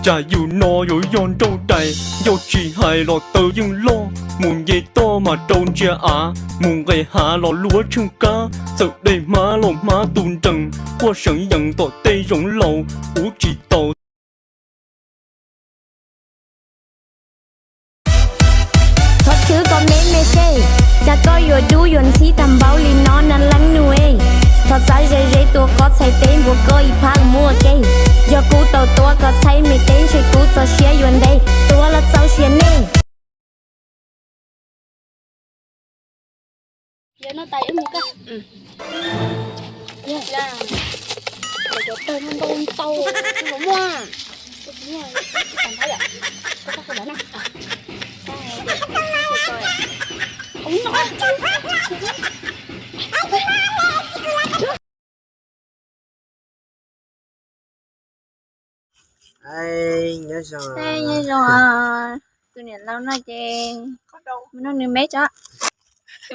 Ras yus no yuav yog nrauj dais, yog tsis hais los taw yeej loj. Mus nce toj mas rau ntsia av, mus nqes hav los luab tsheej kab, txawm dej hmab los hmab tus nrees, quaj seev yees tom tej zoov laus, ub tsis tau. Thov txhwb koj me me seb, cas koj yuav dub yuav ntxhib tag npaum li no na leej nus es. Thov txav ze ze tus qhov txhais tes npuab koj ib phab muaj ke. Yog kuv tau tua koj txhais me teb ntshe kuv txoj sia yuav ntev, tua los txaus siab nej. Nyob zoo, tus niam laus no ces nug nws me tso.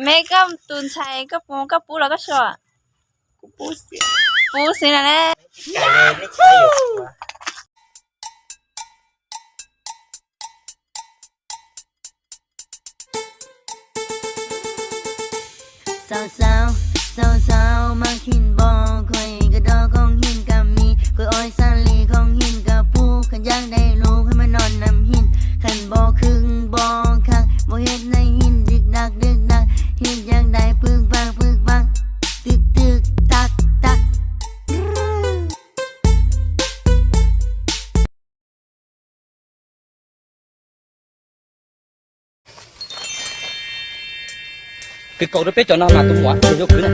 Me, koj tus ntxhais koj pub, koj pub los koj suav? Pub xwb na ne. Xaus xaus, xaus xaus mas khin npo, khuj ka do khoom hin ka mi, khuj oi xab li khoom hin ka pub, kha ncaag dai lug khuj mas noj nam hin, khan npo khwb npo khag, npo hiab neeg hin dik dak dik dak, hin yag dai pwg pag pwg pag, twg twg tag tag. Kws kaus rau peb cov no mas tus muam yuav khwv na.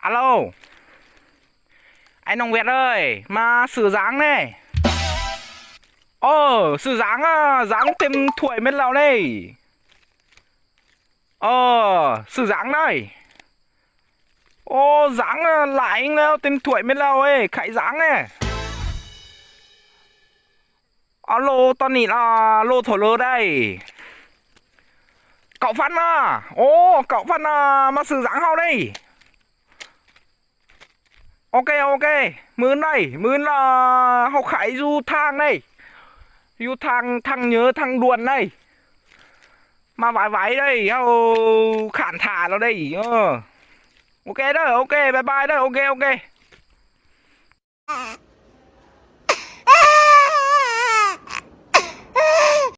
Alo, anh Nông Việt ơi, mà sự dáng này. Ồ, sự dáng à, dáng tìm thuê mến lâu đây. Ờ, sự dáng đây. Ồ, dáng à, lại à, tìm thuê mến lâu ấy, khải dáng này. Alo, tao nịnh là lô thổ lơ đây. Cậu Phan à? Ồ, cậu Phan à, mà sự dáng hậu đây. Ok, ok, mướn đây, mướn là hậu khải du thang đây. Du thang, thang nhớ, thang đuôn đây. Mà vải vải đây, hậu khản thả nó đây. Ờ. Ok đó, ok, bye bye đó, ok, ok.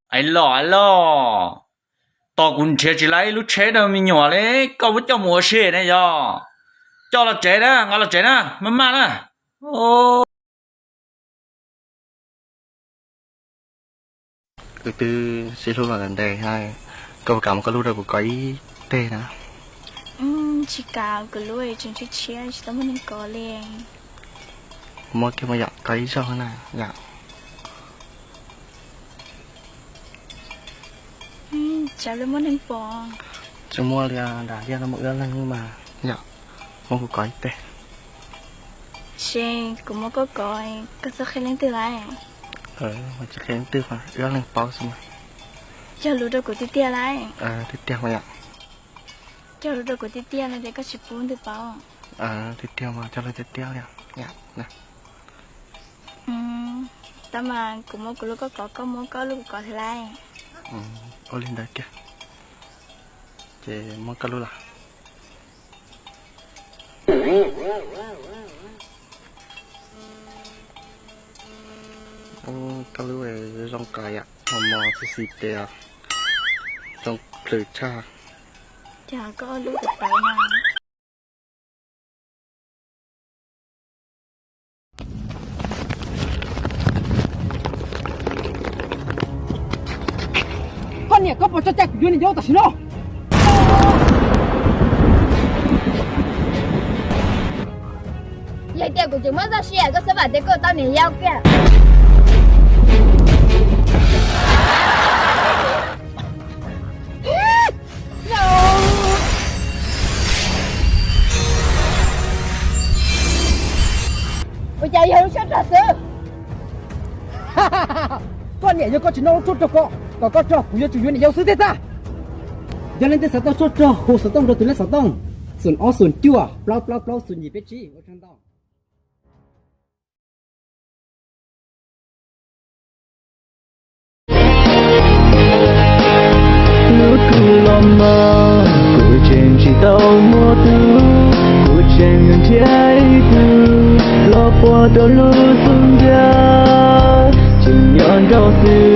Ais los, ais los, tos kuv nrhiav tsis tau ib lub tsheb rau me nyuam li, koj muab coj mus ua si ne yog? Coj los tsev na, nqa los tsev na, maj maj na. Tus twg sib hlub los ntev ntev, koj puas kam muab koj lub rau kuv kov ib teg na? Tsis kam, kuv lub tseem tshiab tshiab tsis tau muaj neeg kov li. Muab kiag mas yom, kov ib zaug na yom. Tsam lub muaj neeg pom. Tsis muaj li, nram liaj no muaj wb ob leeg mas yom. Muab kuv kov ib teg. Ces kuv muab koj kov, koj txhob qhia leej twg lawm. Mas tsis qhia leej twg mas wb ob leeg paub xwb mas. Cog lus rau kuv tiag tiag lawm. Tiag tiag mas yom. Cog lus rau kuv tiag tiag no ces koj tsis pub leej twg paub. Tiag tiag mas cog lus tiag tiag li. Tab mas kuv muab kuv lub koj kov, koj muab koj lub kuv kov thiab lawm. Ua li ntawd kiag. Ces muab koj lub los. Koj lub zoo kawg yom, mos mos xis xis tes, zoo plhws tshaj. Cas koj lub tawv tawv na. Koj niam, koj puas tso cai kuv yuav niam yau tam sim no? Yog tias kuv tseem muaj txoj sia, koj xav vam tias koj tau niam yau kiag. Ua cas yog lub suab rog xwb? Koj niam, yog koj tsis noj lub suab rog ko, kom koj rog kuv yuav tsum yuav niam yau xwb tiag tag. Yog leej twg xav tau suab rog hu xov tooj rau tus leej xov tooj xoom ob xoom cuaj plaub plaub plaub xoom yim peb tsib, ua tsaug ntau. Lub kws los mas kuv tseem tsis tau muaj tug, kuv tseem yuav nrhiav ib tug los puag rau lub xub ntiag. Tseem nyob nrau xwb